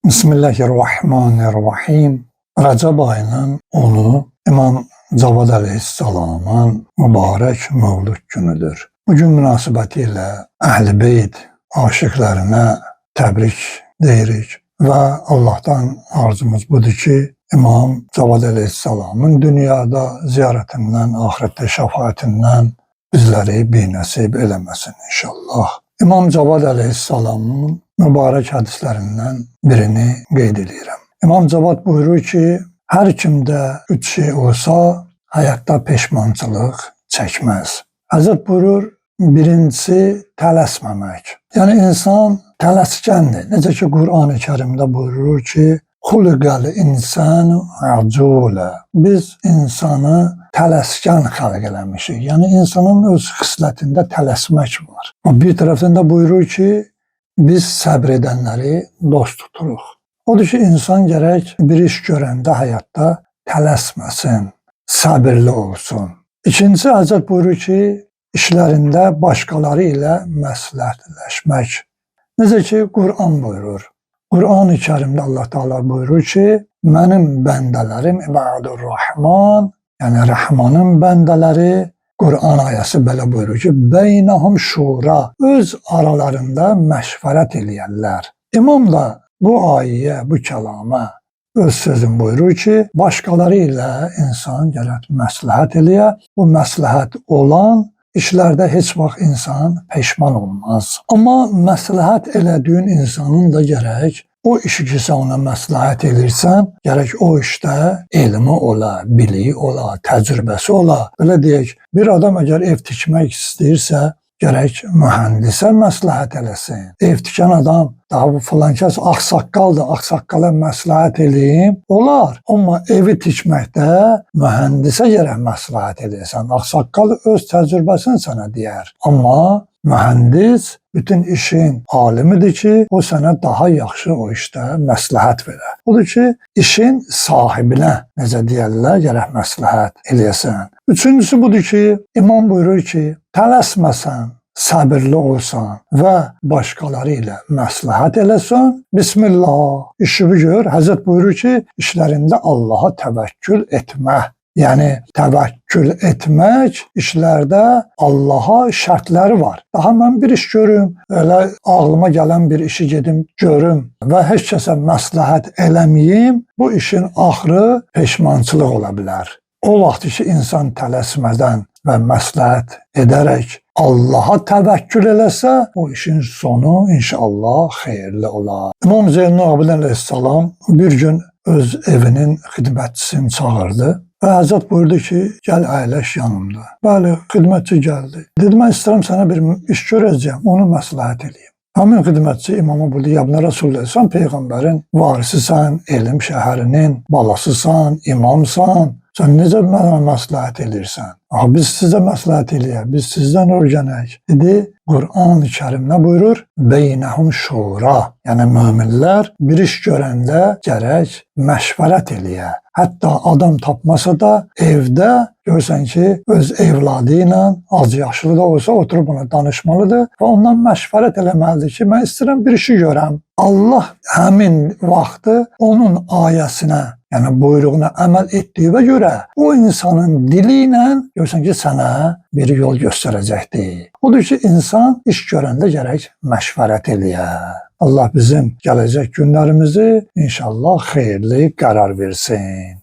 Bismillahirrahmanirrahim. Rəcəb ayının 10-u İmam Cavad əleyhissalamın mübarək mövlud günüdür. Bu gün münasibəti ilə Əhl-i Beyt aşiqlərinə təbrik deyirik və Allahdan arzumuz budur ki, İmam Cavad əleyhissalamın dünyada ziyarətindən, axirətdə şəfaətindən bizləri binəsib eləməsin inşallah. İmam Cavad əleyhissalamın mübarək hədislərindən birini qeyd edirəm. İmam Cavad buyurur ki, hər kimdə üç şey olsa, həyatda peşmançılıq çəkməz. Həzrət buyurur, birincisi tələsməmək. Yəni insan tələskəndir. Necə ki Qur'an-ı Kərimdə buyurur ki, Xuliqəl insanu aculə. Biz insanı tələskən xəlq eləmişik. Yəni insanın öz xislətində tələsmək var. O bir tərəfdən də buyurur ki, biz səbr edənləri dost tuturuq. Odur ki, insan gərək bir iş görəndə həyatda tələsməsin, səbirli olsun. İkincisi, Həzrət buyurur ki, işlərində başqaları ilə məsləhətləşmək. Necə ki, Quran buyurur. Qur'an-ı Kərimdə Allah Teala buyurur ki, mənim bəndələrim İbadur Rahman, yəni Rəhmanın bəndələri Qur'an ayəsi belə buyurur ki, beynəhum şura, öz aralarında məşvərət eləyərlər. İmam da bu ayəyə, bu kəlama öz sözün buyurur ki, başqaları ilə insan gərək məsləhət eləyə, bu məsləhət olan işlərdə heç vaxt insan peşman olmaz. Amma məsləhət elədiyin insanın da gərək o işi ki sən ona məsləhət elirsən, gərək o işdə elmi ola, biliyi ola, təcrübəsi ola. Belə deyək, bir adam əgər ev tikmək istəyirsə, gərək mühəndisə məsləhət eləsin. Ev tikən adam, daha bu filan kəs ağsaqqaldır, ağsaqqala məsləhət eləyim, olar. Amma evi tikməkdə mühəndisə gərək məsləhət eləyəsən. Ağsaqqal öz təcrübəsini sənə deyər. Amma mühəndis bütün işin alimidir ki, o sənə daha yaxşı o işdə məsləhət verər. Odur ki, işin sahibinə necə deyərlər, gərək məsləhət eləyəsən. Üçüncüsü budur ki, İmam buyurur ki, tələsməsən, səbirli olsan və başqaları ilə məsləhət eləsən, Bismillah, işini gör. Həzrət buyurur ki, işlərində Allaha təvəkkül etmə. Yəni təvəkkül etmək işlərdə Allaha şərtləri var. Daha mən bir iş görüm, elə ağlıma gələn bir işi gedim görüm və heç kəsə məsləhət eləməyim, bu işin axırı peşmançılıq ola bilər. O vaxt ki insan tələsmədən və məsləhət edərək Allaha təvəkkül eləsə, o işin sonu inşallah xeyirli olar. İmam Zeynal Abidin əleyhissalam bir gün öz evinin xidmətçisini çağırdı. Və Həzrət buyurdu ki, gəl əyləş yanımda. Bəli, xidmətçi gəldi. Dedi, mən istəyirəm sənə bir iş görəcəyəm, onu məsləhət eləyim. Həmin xidmətçi imama buyurdu, ya Rəsulullah, sən peyğəmbərin varisisən, elm şəhərinin balasısan, imamsan. Sən necə mənə məsləhət eləyirsən? Aha, biz sizə məsləhət eləyək, biz sizdən öyrənək. Dedi, Qur'an-ı Kərim nə buyurur? Beynəhum şura. Yəni möminlər bir iş görəndə gərək məşvərət eləyə. Hətta adam tapmasa da evdə görsən ki, öz evladı ilə az yaşlı da olsa oturub ona danışmalıdır və ondan məşvərət eləməlidir ki, mən istəyirəm bir işi görəm. Allah həmin vaxtı onun ayəsinə, yəni buyruğuna əməl etdiyinə görə o insanın dili ilə görsən ki, sənə bir yol göstərəcəkdir. Odur ki, insan iş görəndə gərək məşvərət eləyə. Allah bizim gələcək günlərimizi inşallah xeyirli qərar versin.